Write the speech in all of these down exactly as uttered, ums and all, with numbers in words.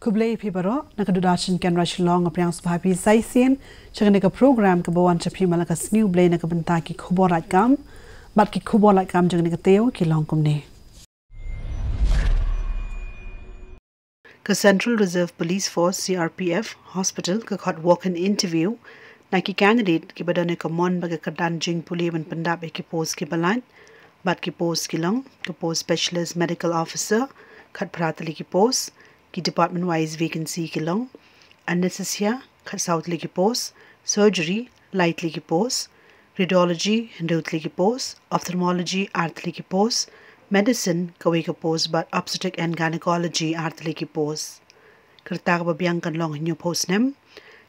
Khublei phi baroh, na ka Doordarshan Kendra Shillong, nga pdiang sngewbha phi sa shisien sha kane ka program kaba wan sha phi man la ka Sngi U Blei na ka bynta ki khubor lad kam bad ki khubor lad kam jong kane ka taïew ki long kumne. Ka Central Reserve Police Force, C R P F, Hospital ka khot walk-in interview na ki candidate kiba don ïa ka mon bad ka kyrdan jingpule ban pyndap ïa ki post kiba lait bad ki post ki long: ka post Specialist Medical Officer, khatphra tylli ki post, ki department wise vacancy ki long: Anesthesia, khatsaw tylli ki post; Surgery, lai tylli ki post; Radiology, hynriew tylli ki post; Ophthalmology, ar tylli ki post; Medicine, kawei ka post; bad Obstetric and Gynecology, ar tylli ki post. Ka rta kaba biang kan long hynñiewphew snem.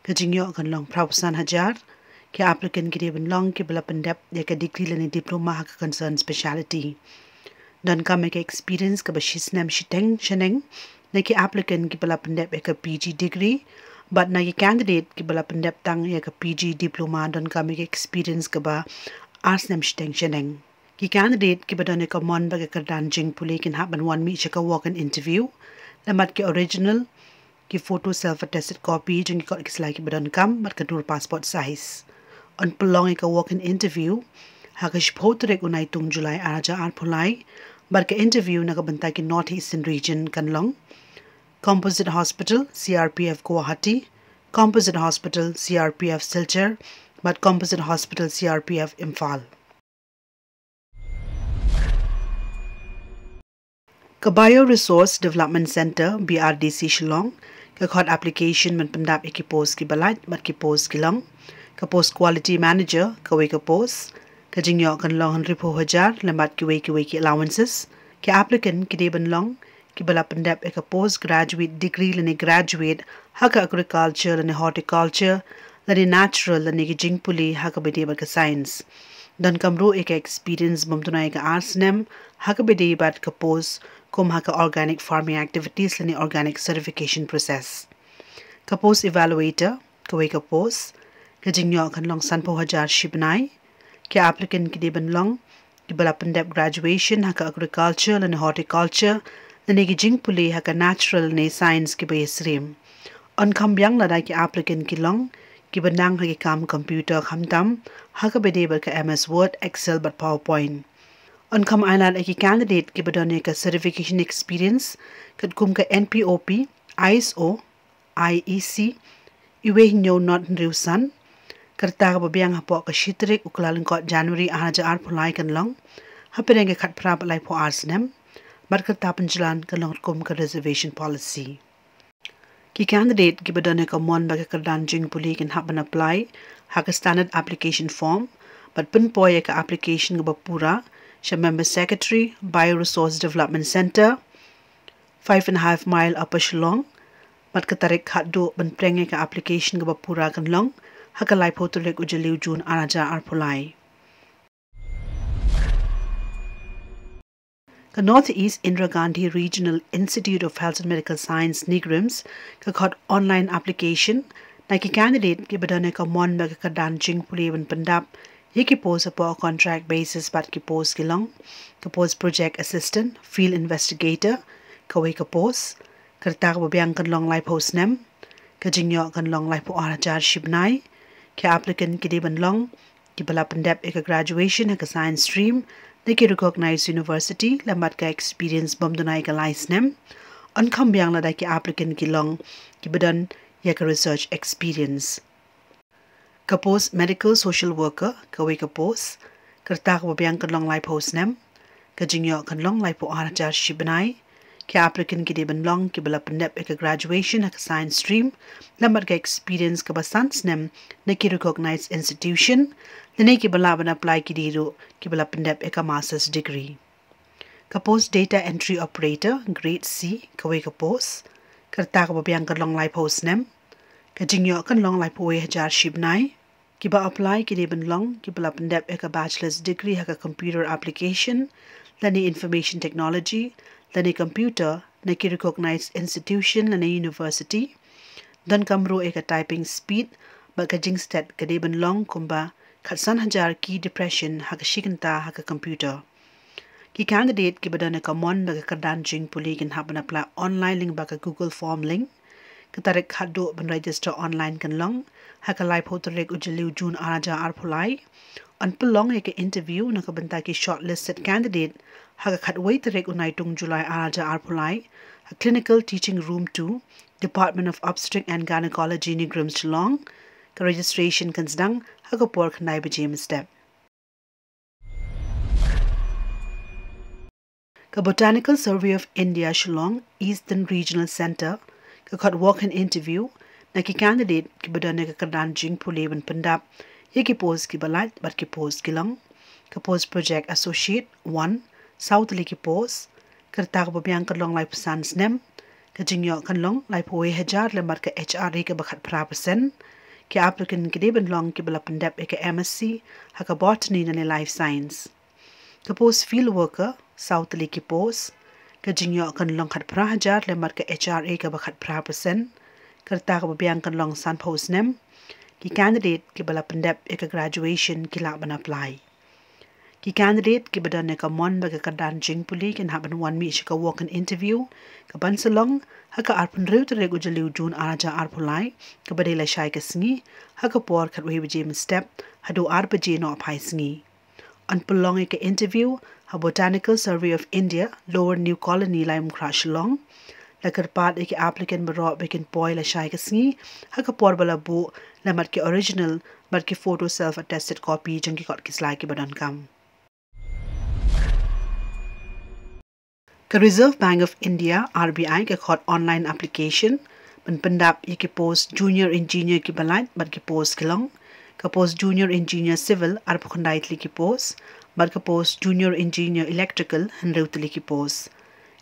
Ka jingïoh kan long phraphew san hajar. Ki applicant ki dei ban long kiba la pyndep ïa ka degree lane diploma ha ka concerned speciality. Donkam ïa ka experience kaba shi snem shiteng shaneng na ki applicant kiba la pyndep ïa ka P G degree, bad na ki candidate kiba la pyndep tang ïa ka P G diploma donkam ïa ka experience kaba ar snem shiteng shaneng. Ki candidate kiba don ïa ka mon bad ka kyrdan jingpule kin hap ban wan mih sha ka walk-in interview lem bad ki original, ki photo self attested copy jong ki kot ki sla kiba donkam bad ka dur passport size. Yn pynlong ïa ka walk-in interview ha ka shiphew tarik u Naitung July ar hajar arphew lai, bad ka interview na ka bynta ki North Eastern Region kan long Composite Hospital, C R P F Guwahati, Composite Hospital, C R P F Silchar, bad Composite Hospital, C R P F Imphal. Ka Bioresource Development Centre, B R D C Shillong ka khot application ban pyndap ïa ki post kiba lait bad ki post ki long: ka post Quality Manager, kawei ka post, ka jingïoh kan long hynriewphew hajar lem bad kiwei kiwei ki allowances. Ki applicant ki dei ban long kiba la pyndep ïa ka post graduate degree lane graduate ha ka agriculture lane horticulture lane natural lane ki jingpule ha kaba ïadei bad ka science. Donkam ruh ïa ka experience bym duna ïa ka ar snem ha kaba ïadei bad ka post kum ha ka organic farming activities lane organic certification process. Ka post Evaluator, kawei ka post, ka jingïoh kan long sanphew hajar shi bnai. Ki applicant ki dei ban long kiba la pyndep graduation ha ka agriculture lane horticulture lane ki jingpule ha ka natural lane science kiba ïasyriem. Yn kham biang lada ki applicant ki long kiba nang ha ki kam computer khamtam ha kaba ïadei bad ka M S Word, Excel bad PowerPoint. Yn kham ailad ïa ki candidate kiba don ïa ka certification experience katkum ka N P O P, I S O, I E C, iwei hynñiew nod hynriew san. Ka rta kaba biang hapoh ka shi tarik u Kyllalyngkot January ar hajar arphew lai kan long hapdeng ka khatphra bad laiphew ar snem. Bad ka rta pynjlan kan long kum ka reservation policy. Ki candidate kiba don ïa ka mon bad ka kyrdan jingpule kin hap ban apply ha ka standard application form bad pynpoi ïa ka application kaba pura sha Member Secretary, Bioresource Development Centre, Five and a Half Mile, Upper Shillong. Bad ka tarik khatduh ban pynpoi ïa ka application kaba pura kan long ha ka laiphew tarik u Jylliew June ar hajar arphew lai. Ka North East Indira Gandhi Regional Institute of Health and Medical Science, NEIGRIHMS, ka khot online application na ki candidate kiba don ïa ka mon bad ka kyrdan jingpule ban pyndap ïa ki post hapoh contract basis bad ki post ki long: ka post Project Assistant, Field Investigator, kawei ka post, ka rta kaba biang kan long laiphew snem, ka jingïoh kan long laiphew ar hajar shi bnai. Ki applicant ki dei ban long kiba la pyndep ïa ka graduation ha ka science stream na ki recognized university lem bad ka experience bym duna ïa ka lai snem. Yn kham biang lada ki applicant ki long kiba don ïa ka research experience. Ka post Medical Social Worker, kawei ka post, ka rta kaba biang kan long laiphew snem, ka jingïoh kan long laiphew ar hajar shi bnai. Ki applicant ki dei ban long kiba la pyndep ïa ka graduation ha ka science stream lem bad ka experience kaba san snem na ki recognized institution, lane kiba lah ban apply ki dei ruh kiba la pyndep ïa ka master's degree. Ka post Data Entry Operator, Grade C, kawei ka post, ka rta kaba biang kan long laiphew snem, ka jingïoh kan long laiphew wei hajar shi bnai. Kiba apply ki dei ban long kiba la pyndep ïa ka bachelor's degree ha ka computer application lane information technology lane computer na ki recognized institution lane university. Donkam ruh ïa ka typing speed bad ka jingstet ka dei ban long kumba khatsan hajar ki depression ha ka shi kynta ha ka computer. Ki candidate kiba don ïa ka mon bad ka kyrdan jingpule kin hap ban apply online lyngba ka Google Form link. Ka tarik khadduh ban register online kan long ha ka laiphew tarik u Jylliew June ar hajar arphew lai. Yn pynlong ïa ka interview na ka bynta ki shortlisted candidate ha ka khatwei tarik u Naitung July ar hajar arphew lai ha Clinical Teaching Room two, Department of Obstetric and Gynecology, NEIGRIHMS, Shillong. Ka registration kan sdang ha ka por khyndai baje mynstep. Ka Botanical Survey of India Shillong Eastern Regional Centre ka khot walk-in interview na ki candidate kiba don ïa ka kyrdan jingpule ban pyndap ïa ki post kiba lait bad ki post ki long. Ka post Project Associate one, saw tylli ki post. Ka rta kaba biang kan long laiphew san snem. Ka jingïoh kan long laiphew wei hajar lem bad ka H R A kaba khatphra percent. Ki applicant ki dei ban long kiba la pyndep ïa ka M Sc ha ka Botany ne Life Science. Ka post Field Worker, saw tylli ki post. Ka jingïoh kan long khatphra hajar lem bad ka H R A kaba khatphra percent. Ka rta kaba biang kan long sanphew snem. Ki candidate kiba la pyndep ïa ka graduation ki lah ban apply. Ki candidate kiba don ïa ka mon bad ka kyrdan jingpule kin hap ban wan mih sha ka walk-in interview kaban sa long ha ka arphew hynriew tarik u Jylliew June ar hajar arphew lai, kaba dei lashai ka sngi, ha ka por khatwei baje mynstep haduh ar baje nohphai sngi. Yn pynlong ïa ka interview ha Botanical Survey of India, Lower New Colony, Laitumkhrah, Shillong. La kyrpad ïa ki applicant baroh ba kin poi lashai ka sngi ha ka por ba la buh lem bad ki original bad ki photo self attested copy jong ki kot ki sla kiba donkam. Ka Reserve Bank of India, R B I, ka khot online application ban pyndap ïa ki post Junior Engineer kiba lait bad ki post ki long. Ka post Junior Engineer Civil, arphew khyndai tylli ki post, bad ka post Junior Engineer Electrical, hynriew tylli ki post.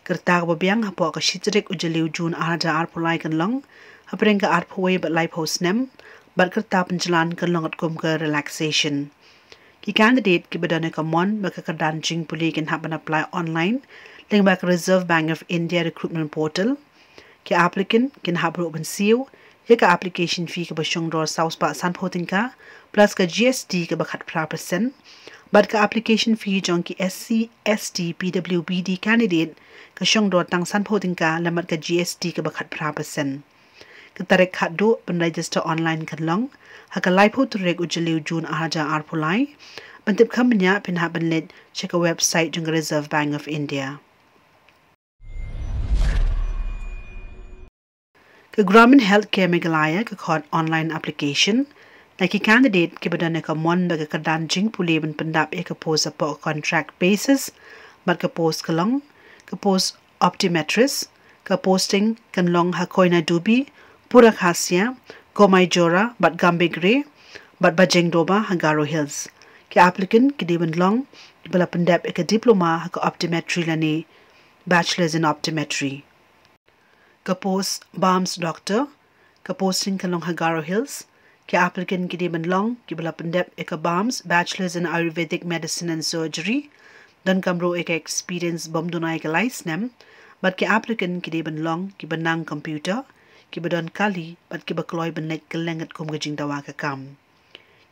Ka rta kaba biang hapoh ka shi tarik u Jylliew June ar hajar arphew lai kan long hapdeng ka arphew wei bad laiphew snem, bad ka rta pynjlan kan long katkum ka relaxation. Ki candidate kiba don ïa ka mon bad ka kyrdan jingpule kin hap ban apply online lyngba ka Reserve Bank of India Recruitment Portal. Ki applicant kin hap ruh ban siew ïa ka application fee kaba shong dor saw spah sanphew tyngka plus ka G S T kaba khatphra percent. Bad ka application fee jong ki S C, S T, P W B D candidate ka shong dor tang sanphew tyngka lem bad ka G S T kaba khatphra percent. Ka tarik khadduh ban register online kan long ha ka laiphew tarik u Jylliew June ar hajar arphew lai. Ban tip kham bniah phin hap ban leit sha ka website jong ka Reserve Bank of India. Ka Gramin Healthcare Meghalaya ka khot online application na ki candidate kiba don ïa ka mon bad ka kyrdan jingpule ban pyndap ïa ka post hapoh contract basis. Bad ka post ka long ka post optometrist. Ka posting kan long ha Koynadubi, Purakasia, Komaijora bad Gambegre bad Bajengdoba ha Garo Hills. Ki applicant ki dei ban long kiba la pyndep ïa ka diploma ha ka optometry lane bachelors in optometry. Ka post BAMS doctor, ka posting kan long ha Garo Hills. Ki applicant ki dei ban long kiba la pyndep ïa ka BAMS, Bachelors in Ayurvedic Medicine and Surgery, donkam ruh ïa ka experience bym duna ïa ka lai snem. Bad ki applicant ki dei ban long kiba nang computer, kiba don kali bad kiba kloi ban leit kylleng katkum ka jingdawa ka kam.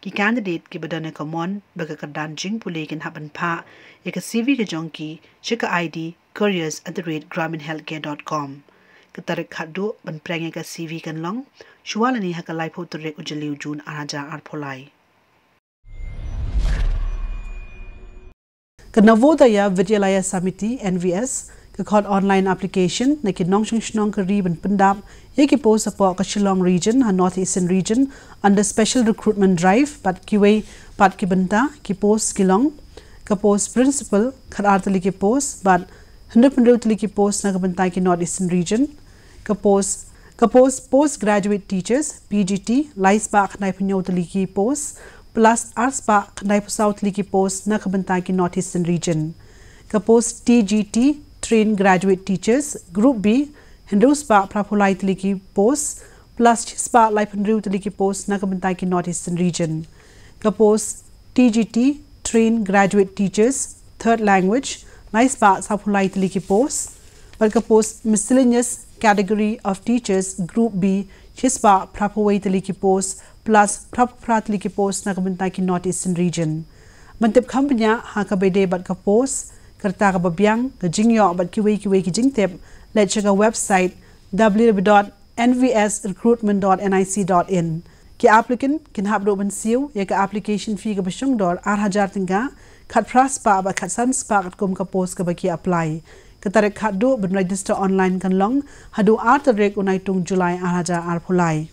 Ki candidate kiba don ïa ka mon bad ka kyrdan jingpule kin hap ban phah ïa ka C V ka jong ki sha ka I D careers at the rate gramin healthcare dot com. Ka tarik khadduh ban pyrshang ïa ka C V kan long shuwa lane ha ka laiphew tarik u Jylliew June ar hajar arphew lai. Ka Navodaya Vidyalaya Samiti, N V S, ka khot online application na ki nongshong shnong ka ri ban pyndap ïa ki post hapoh ka Shillong region ha North Eastern region under special recruitment drive. Bad kiwei pat ki bynta ki post ki long ka post principal, khatar tylli ki post bad hynriewphew hynriew tylli ki post na ka bynta ki North Eastern region. Ka post, ka post postgraduate teachers, P G T, lai spah khyndai phew hynñiew tylli ki post plus ar spah khyndai phew saw tylli ki post na ka bynta ki North Eastern region. Ka post T G T, trained graduate teachers, group B, hynriew spah phra phew lai tylli ki post plus shi spah laiphew hynriew tylli ki post na ka bynta ki North Eastern region. Ka post T G T, trained graduate teachers, third language, lai spah saw phew lai tylli ki post. Bad ka post miscellaneous category of teachers, group B, shi spah phra phew wei tylli ki post plus phra phew phra tylli ki post na ka bynta ki North Eastern region. Ban tip kham bniah ha kaba ïadei bad ka post, ka rta kaba biang, ka jingïoh bad kiwei kiwei ki jingtip, leit sha ka website w w w dot N V S recruitment dot N I C dot in. Ki applicant kin hap ruh ban siew ïa ka application fee kaba shongdor ar hajar tyngka, khatphra spah bad khatsan spah katkum ka post kaba ki apply. Ka tarik khatduh ban register online kan long haduh ar tarik u Naitung July ar hajar arphew lai.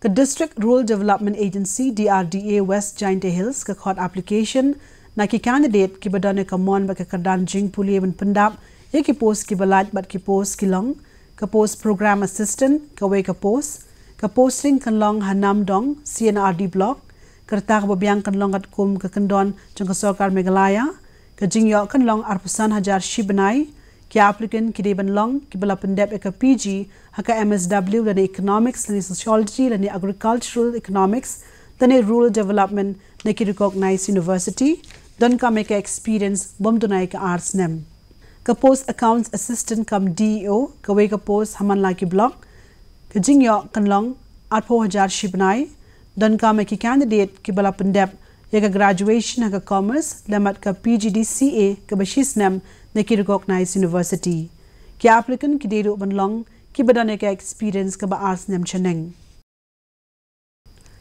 Ka District Rural Development Agency, D R D A, West Jaintia Hills ka khot application na ki candidate kiba don ïa ka mon bad ka kyrdan jingpule ban pyndap ïa ki post kiba lait bad ki post ki long: ka post Program Assistant, kawei ka post. Ka posting kan long ha Namdong C and R D Block. Ka rta kaba biang kan long katkum ka kyndon jong ka Sorkar Meghalaya. Ka jingïoh kan long arphew san hajar shi bnai. Ki applicant ki dei ban long kiba la pyndep ïa ka P G ha ka M S W lane Economics lane Sociology lane Agricultural Economics lane Rural Development na ki recognized university, donkam ïa ka experience bym duna ïa ka ar snem. Ka post Accounts Assistant cum D E O, kawei ka post ha man la ki block. Ka jingïoh kan long arphew hajar shi bnai. Donkam ïa ki candidate kiba la pyndep ïa ka graduation ha ka Commerce lem bad ka P G D C A kaba shi snem na ki recognized university. Ki applicant ki dei ruh ban long kiba don ïa ka experience kaba ar snem shaneng.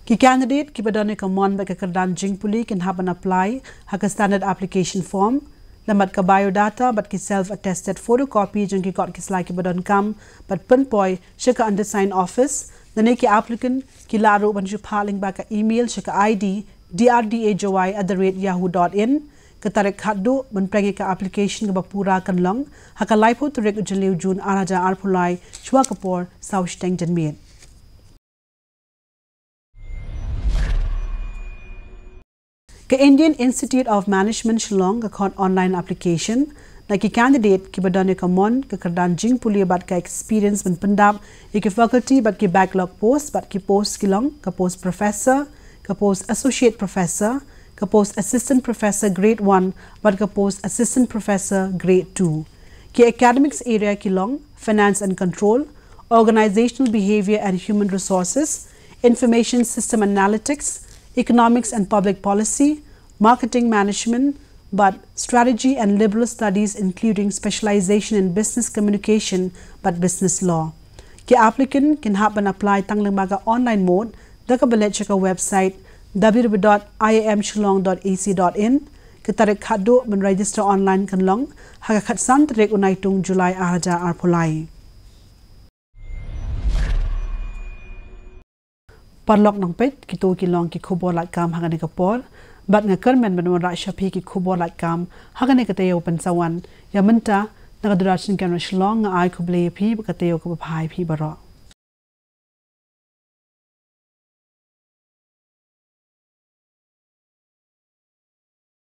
Ki candidate kiba don ïa ka mon bad ka kyrdan jingpule kin hap ban apply ha ka standard application form, lem bad ka biodata bad ki self attested photocopy jong ki kot ki sla kiba donkam, bad pynpoi sha ka undersigned office. Lane ki applicant ki lah ruh ban shu phah lyngba ka email sha ka I D D R D A Jowai at the rate yahoo dot in. Ka tarik khatduh ban pynlong ïa ka application kaba pura kan long ha ka laiphew tarik u Jylliew June ar hajar arphew lai, shuwa ka por saw shiteng janmiet. Ka Indian Institute of Management Shillong ka khot online application na ki candidate kiba don ïa ka mon, ka kyrdan jingpule bad ka experience ban pyndap ïa ki faculty bad ki backlog post. Bad ki post ki long ka post Professor, ka post Associate Professor, ka post Assistant Professor Grade one bad ka post Assistant Professor Grade two. Ki academics area ki long Finance and Control, Organizational Behavior and Human Resources, Information System Analytics, Economics and Public Policy, Marketing Management, bad Strategy and Liberal Studies, including specialization in Business Communication bad Business Law. Ki applicant kin hap ban apply tang lyngba ka online mode da kaba leit sha ka website W W W dot I I M Shillong dot A C dot in. Ka tarik khatduh ban register online kan long ha ka khatsan tarik u Naitung July ar hajar arphew lai. Paralok nongpeit, kito ki long ki khubor lad kam ha kane ka por. Bad nga kyrmen ban wanrah sha phi ki khubor lad kam ha kane ka taïew pynsawan. Ïa mynta, na ka Doordarshan Canara Shillong, nga ai khublei ïa phi bad ka taïew kaba bha ïa phi baroh.